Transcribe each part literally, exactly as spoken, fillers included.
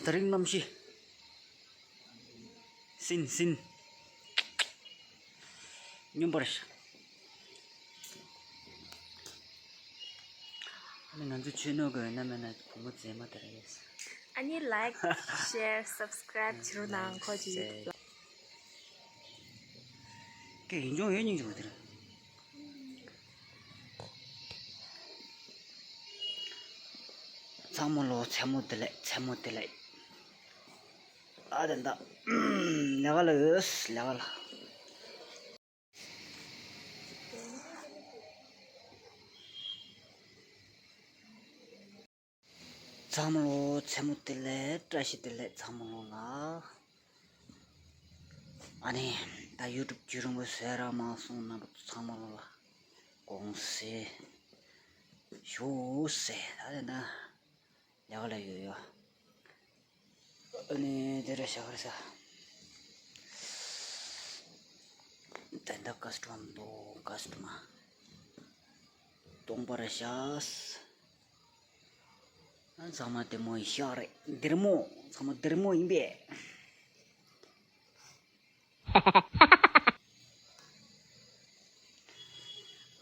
དེ་རིང་གནམ་གཤིས། སིན་སིན། སྙོམས་པར་ཤ། ཨ་ནི་ང་ཚོ་ཆོས་ནོར་དགོས་ན་མེད་ན་བུ་མོ་མཛེས་མ་དེ་རེད། ཨ་ནི་like, share, subscribe བྱེད་རོགས་གནང་། ཁོ་ཅིག་ཡོད། ཀྱེ་ཡིན་ཀྱང་ཡོད་སྙིང་རྗེ་པོ་དེ་རེད། ཚང་མ་ལོ་མཚན་མོ་བདེ་ལེགས། མཚན་མོ་བདེ་ལེགས། ཨ་དེ་འདྲ། ལས་ཀ་ལ་ཡོད། ལས་ཀ་ལ། ཚང་མ་ལོ་མཚན་མོ་བདེ་ལེགས། བཀྲ་ཤིས་བདེ་ལེགས་ཚང་མ་ལོ་ལ། ཨ་ནི་ད་ཡུ་ཊུབ་བརྒྱུད་རིང་པོ་བཟོས་ར་མ་སོང་། རྣམ་པ་ཚང་མ་ལོ་ལ་དགོངས་སེ་ཞུ་ཟེར། ད་དེ་འདྲ་ལས་ཀ་ལ་ཡོད་ཡོད། ཨ་ནི་དེ་ར་ཤ་ཁར་ས། ད་ལྟ་ཀ་སི་ཊོ་མ་འདུག་ཀ་སི་ཊོ་མ་སྟོང་པ་ར་ཤ། ཚང་མ་བདེ་མོ་ཡིན་ཤག་རེད། བདེ་མོ། ཚང་མ་བདེ་མོ་ཡིན་པས།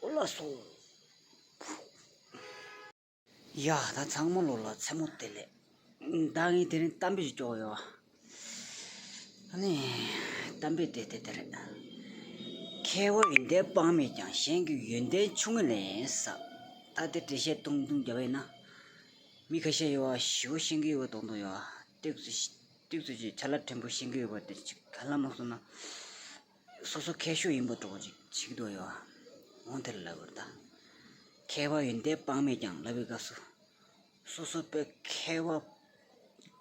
ཨོ་ལགས་སོ། ཡ་ད་ཚང་མ་ལོ་ལ་མཚན་མོ་བདེ་ལེགས། ད་ངས་དེ་རིང་གཏམ་དཔེ་ཞིག་སྐྱོར་ཡོད། ཨ་ནི་གཏམ་དཔེ་དེ་དེ་དེ་རེད། མཁས་པ་ཡོན་ཏན་དཔག་མེད་ཀྱང་། གཞན་གྱི་ཡོན་ཏན་ཆུང་ངུ་ལས་ཟེར། ད་དེ་འགྲེལ་བཤད་ཐུང་ཐུང་བརྒྱབ་པ་ཡིན་ན། མི་ཁ་ཤས་ཡོད་པ་ཞེ་པོ་ཤེས་ཀྱི་ཡོད་པ་མདོག་མདོག་ཡོད་པ། ཏོག་ཙམ་ཏོག་ཙམ་ཅིག་ཆ་ལག་ཕྲན་བུ་ཤེས་ཀྱི་ཡོད་པ་དེ་ཅིག་ག་ལ་མ་སོང་ན། སོ་སོ་མཁས་ཤོས་ཡིན་པ་འདྲ་པོ་ཅིག་བྱེད་ཀྱི་འདུག་ཡོད། འོང་དེ་ལ་ལབ་དགོས་རེད་ད། མཁས་པ་ཡོན་ཏན་དཔག་མེད་ཀྱང་ལབ་པའི་སྐབས་སུ། སོ་སོ་དཔེ་མཁས་པ་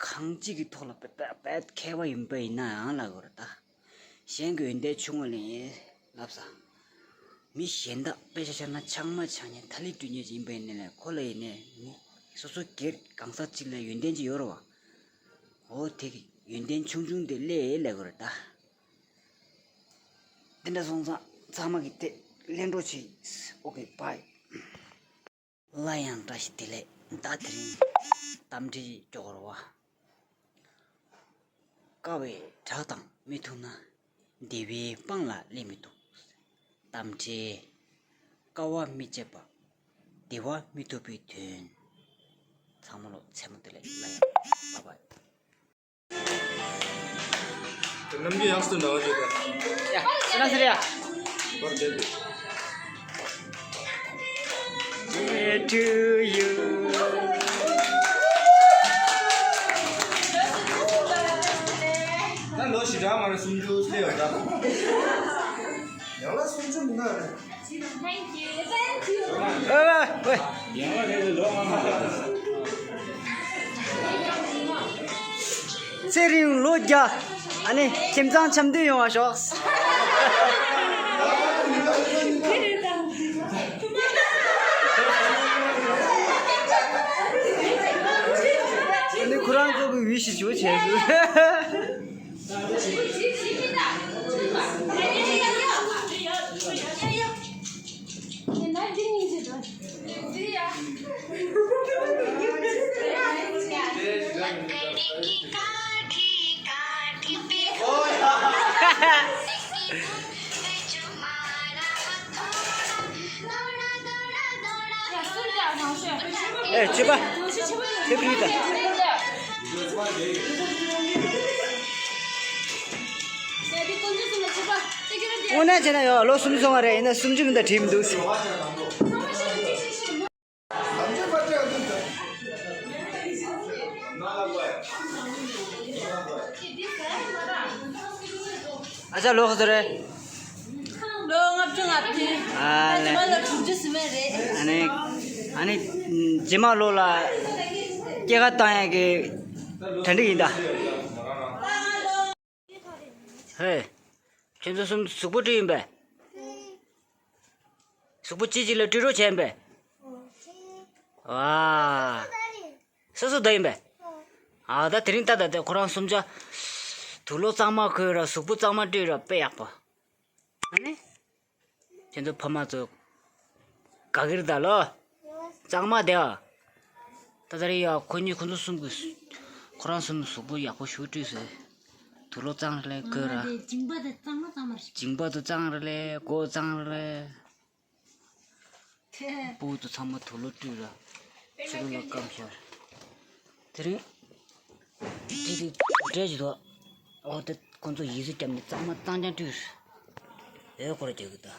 གང་ཅིག་གི་ཐོག་ལ་དཔེ་དཔེ་དཔེ་མཁས་པ་ཡིན་པ་ཡིན་ན་ཡང་ལབ་དགོས་རེད་ད། གཞན་གྱི་ཡོན་ཏན་ཆུང་ངུ་ལས་ལབ་ས། མི་གཞན་དག་དཔེ་ཆ་བཞག་ན་ཆགས་མ་ཆགས་མཁན་ཐ་ལི་དུས་ཉེ་ཅིག་ཡིན་པ་ཡིན་ནའི་ཁོ་ལ་ཡིན་ནའི་མི་སོ་སོ་སྒེར་གང་ཟག་ཅིག་ལ་ཡོན་ཏན་ཅིག་ཡོད་རེད་བ། འོ་དེ་གི་ཡོན་ཏན་ཆུང་ཆུང་དེ་ལས་ལབ་དགོས་རེད་ད། དེ་འདྲ་སོང་ཙང་ཚང་མ་གིས་དེ་ལེན་འགྲོ་བྱེད། ཨོ་ཀེ་བྷའི། སླར་ཡང་བཀྲ་ཤིས་བདེ་ལེགས། ད་དེ་རིང་གཏམ་འདྲི་སྐྱོར་བ། དཀའ་བའི་བྲག་དང་མི་ཐུག་ན། བདེ་བའི་སྤང་ལ་སླེབས་མི་ཐུབ། གཏམ་འདྲི། དཀའ་བ་མི་སྤྱད་པ། བདེ་བ་མི་ཐོབ་པའི་དོན། ཚང་མ་ལོ་མཚན་མོ་བདེ་ལེགས། སླར་ཡང་བཀྲ་ཤིས་བདེ་ལེགས། རྣམ་འགྱུར་ཡག་སུ་འདྲ་བ་བྱེད་པ། ཡ། སུ་ན་ཟེར་ཡ། བར་བྱེད་དུ། To you. ད་ལོ་ཞེ་དྲག་མ་རེད། སུམ་ཅུ་སླེབས་ཡོད་ད། ཡང་ལ་སུམ་ཅུ་མི་འདུག་རེད། Thank you. Thank you. ཨོ་ཝེ་ཝེ། ཚེ་རིང་ལོ་བརྒྱ། ཨ་ནི་ཁྱིམ་ཚང་འཆམ་མཐུན་ཡོང་བ་ཤོག། ཨ་ནི་ཁོ་རང་ཚོ་གི་ཝི་ཤི་ཞུ་བྱས་སོང་། ཨེ་ཅི་པ། དེ་བི་ད། དངོས་གནས་བྱས་ན་ཡང་ལོ་སུམ་ཅུ་སོང་བ་རེད། ཡིན་ན་སུམ་ཅུ་མིན་ད་བྲིས་མི་འདུག། ཨ་ཅག་ལོ་ག་ཚོད་རེད། ལོ་ལྔ་བཅུ་ང་བདུན། ཨ་ལེ། རྗེས་མ་ལ་དྲུག་ཅུ་ཟིན་མེད་རེད། ཨ་ནི། ཨ་ནི། རྗེས་མ་ལོ་ལ་སྐྱེས་སྐར་བཏང་ཡག་གི་གྲ་སྒྲིག་ཡིན་ད། ཧེ། ཁྱོད་ཚོ་གསུམ་གཟུགས་པོ་བཀྲུས་ཡིན་པས། གཟུགས་པོ་གཅིག་གཅིག་ལ་བཀྲུ་རོགས་བྱས་ཡིན་པས། ཝ། སོ་སོ་ད་ཡིན་པས། ཨ་ད་དེ་རིང་ད་ད་ད་ཁོ་རང་གསུམ་ཆ། དུག་ལོག་གཙང་མ་གོན་ར་གཟུགས་པོ་གཙང་མ་བཀྲུས་ར་དཔེ་ཡག་པོ། ཨ་ནི། ཁྱེད་ཚོ་ཕ་མ་ཚོ་དགའ་གི་རེད་ད་ལོ། གཙང་མ་དེ་ཨ། ད་ད་རེད་ཡ། ཁོ་གཉིས་ཁོ་ཚོ་གསུམ་གྱི། ཁོ་རང་ཚོ་ནི་གཟུགས་པོ་ཡག་པོ་ཞེ་དྲག་བཟོས། དུག་ལོག་གཙང་རེད་ལས་ཁོས་ར། ཨ་དེ་མཇིང་པ་དེ་གཙང་མ་གཙང་མ་རེད། མཇིང་པ་དེ་གཙང་རེད་ལས་མགོ་གཙང་རེད་ལས། སྤུ་གུ་ཚང་མ་དུག་ལོག་བཀྲུས་ར། ཕྱི་རུ་ལ་སྐམ་ཤར། དེ་རིང་དེ་དེ་འདྲ་ཞིག་འདུག་འོ་དེ་ཁོང་ཚོ་ཡིག་གཟུགས་བརྒྱབ་ནས་གཙང་མ་གཙང་རྐྱང་བཀྲུས། ཨེ་ཁོ་ར་རྒྱག་གི་ད།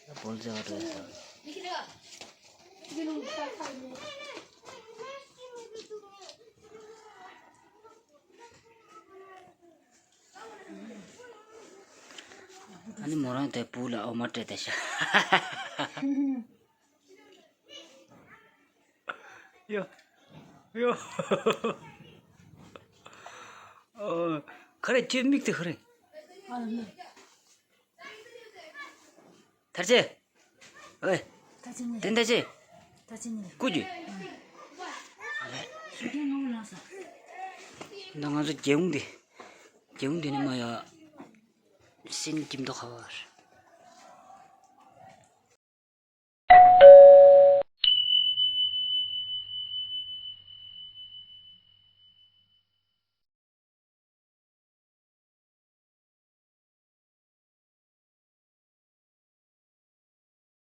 ཨ་བོལ་ཟེར་བ་འདྲ་ཡོད་ས། ཨ་ནི་མོ་རང་དེ་བུ་ལ་འོ་མ་སྤྲད་དེ་ཤ། ཡོ། ཡོ། ཨོ། ག་རེ་ཁྱོད་མིག་དེ་ག་རེ། ཐར་ཅེ། ཨོའི། ད་ཅི་ནས། དེ་འདྲ་ཅི། ད་ཅི་ནས། ཀུ་ཅི། ཨ་ལེ། ད་ང་ཚོ་རྒྱལ་ཡོངས་དེ། རྒྱལ་ཡོངས་དེ་ནི་མ་ཡ། སེམས་སྐྱིད་མདོག་ཁ་བ།